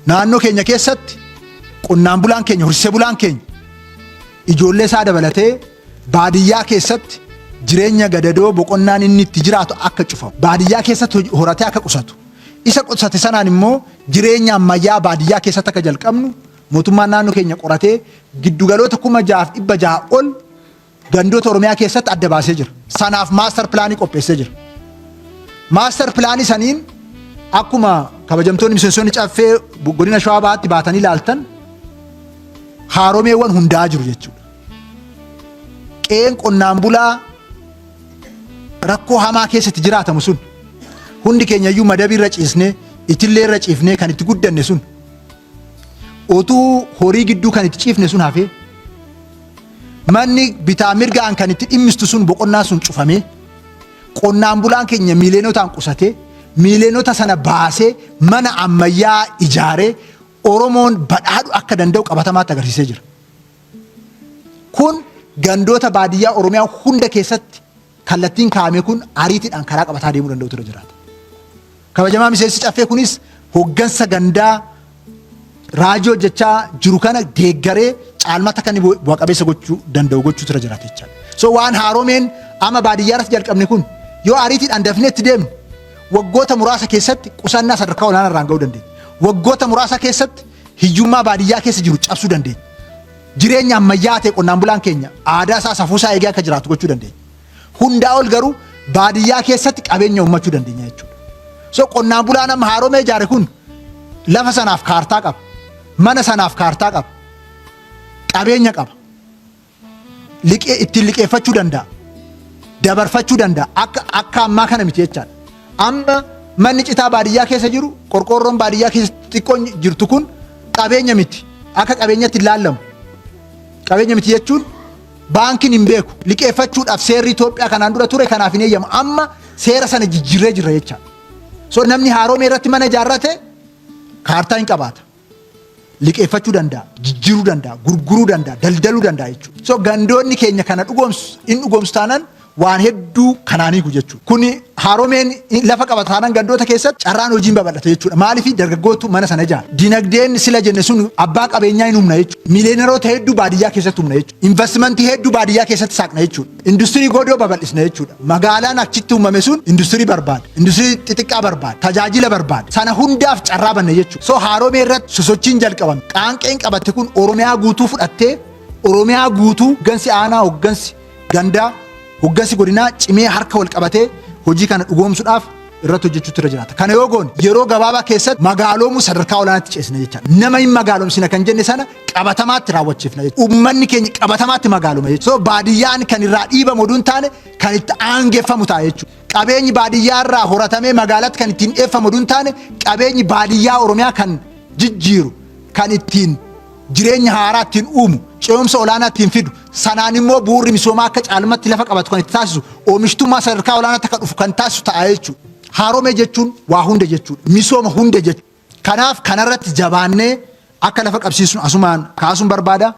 Naannoo keenya keessatti qonnaan bulaan keenya, horsiisee bulaan keenya ijoollee isaa dabalatee baadiyyaa keessatti jireenya gadadoo boqonnaan inni itti jiraatu akka cufamu, baadiyyaa keessatti horatee akka qusatu, isa qusate sanaan immoo jireenya ammayyaa baadiyyaa keessatti akka jalqabnu mootummaan naannoo keenya qoratee giddugaloota 6,600 ol gandoota Oromiyaa keessatti adda baasee jira. Sanaaf master planii qopheessee jira. Master planii saniin akkuma kabajamtoonni miseensonni caffee godina Shawaa Bahaatti baatanii ilaaltan, haaromeewwan hundaa jiru jechuudha. Qe'een qonnaan bulaa rakkoo hamaa keessatti jiraatamu sun, hundi keenya iyyuu madabii irra ciisnee, itillee irra ciifnee kan itti guddanne sun, otuu horii gidduu kan itti ciifne sun hafee, manni bitaa mirgaan kan itti dhimmistu sun boqonnaa sun cufamee, qonnaan bulaan keenya miiliyonotaan qusatee, miiliyoonota sana baasee mana ammayyaa ijaaree Oromoon badhaadhu akka danda'u qabatamaatti agarsiisee jira. Kun gandoota baadiyyaa Oromiyaa hunda keessatti kallattiin kaa'ame kun ariitiidhaan karaa qabataa deemuu danda'utu irra jiraata. Kabajamaa miseensi caffee kunis hoggansa gandaa raajii hojjechaa jiru kana deeggaree caalmata kan bu'a qabeessa gochuu danda'u gochuutu irra jiraata jechaadha. So waan haaromeen amma baadiyyaa irratti jalqabne kun yoo ariitiidhaan dafnee itti deemne, waggoota muraasa keessatti qusannaa sadarkaa olaanaa irraan ga'uu dandeenya. Waggoota muraasa keessatti hiyyummaa baadiyyaa keessa jiru cabsuu dandeenya. Jireenya ammayyaa ta'e qonnaan bulaan keenya aadaa isaa, safuu isaa eegee akka jiraatu gochuu dandeenya. Hundaa ol garuu baadiyyaa keessatti qabeenya uummachuu dandeenya jechuudha. So qonnaan bulaan amma haaromee ijaare kun lafa sanaaf kaartaa qaba. Mana sanaaf kaartaa qaba. Qabeenya qaba. Liqee ittiin liqeeffachuu danda'a. Dabarfachuu danda'a. Akka ammaa kana miti jechaadha. Amma manni citaa baadiyyaa keessa jiru, qorqoorroon baadiyyaa keessa xiqqoon jirtu kun qabeenya miti. Akka qabeenyatti hin laallamu. Qabeenya miti jechuun baankiin hin beeku. Liqeeffachuudhaaf seerri Itoophiyaa kanaan dura ture kanaaf hin eeyyamu. Amma seera sana jijjiirree jirra jechaadha. So namni haaromee irratti mana ijaarrate kaartaa hin qabaata. Liqeeffachuu danda'a, jijjiiruu danda'a, gurguruu danda'a, daldaluu danda'a jechuudha. So gandoonni keenya kana dhugoomsu in dhugoomsu taanaan waan hedduu kanaaniiku jechuudha. Kuni haaromeen lafa qabata taanaan gandoota keessatti carraan hojiin babal'ata jechuudha. Maaliif? Dargaggootu mana sana ijaara. Dinagdeen sila jenne sun abbaa qabeenyaa hin humna jechuudha. Miiliyooneroota hedduu baadiyyaa keessatti humna jechuudha. Investimentii hedduu baadiyyaa keessatti saaqna jechuudha. Industirii godoo babal'isna jechuudha. Magaalaan achitti uumame sun industirii barbaada. Industirii xixiqqaa barbaada. Tajaajila barbaada. Sana hundaaf carraa banna jechuudha. So haaromee irratti sosochiin jalqabame. Qaanqeen qabatte kun Oromiyaa guutuu fudhattee, Oromiyaa guutuu hoggansi aanaa, hoggansi gandaa, hoggansi godinaa cimee harka wal qabatee hojii kana dhugoomsuudhaaf irratti hojjechuutu irra jiraata. Kana yoo goone yeroo gabaabaa keessatti magaaloomuu sadarkaa olaanaatti ceesna jechaadha. Nama hin magaalomsina kan jenne sana qabatamaatti raawwachiifna jechuudha. Uummanni keenya qabatamaatti magaaloma jechuudha. So baadiyyaan kan irraa dhiibamu oduu hin taane kan itti aangeffamu ta'a jechuudha. Qabeenyi baadiyyaa irraa horatamee magaalaatti kan ittiin dhiyeeffamu oduu hin taane, qabeenyi baadiyyaa Oromiyaa kan jijjiiru, kan ittiin jireenya haaraa ittiin uumu, ce'umsa olaanaa ittiin fidu, sanaan immoo bu'uurri misoomaa akka caalmatti lafa qabatu kan itti taasisu, oomishtummaa sadarkaa olaanaatti akka dhufu kan taasisu ta'a jechuudha. Haaromee jechuun waa hunda jechuudha. Misooma hunda jechuudha. Kanaaf kanarratti jabaannee akka lafa qabsiisnu asumaan kaasuun barbaada.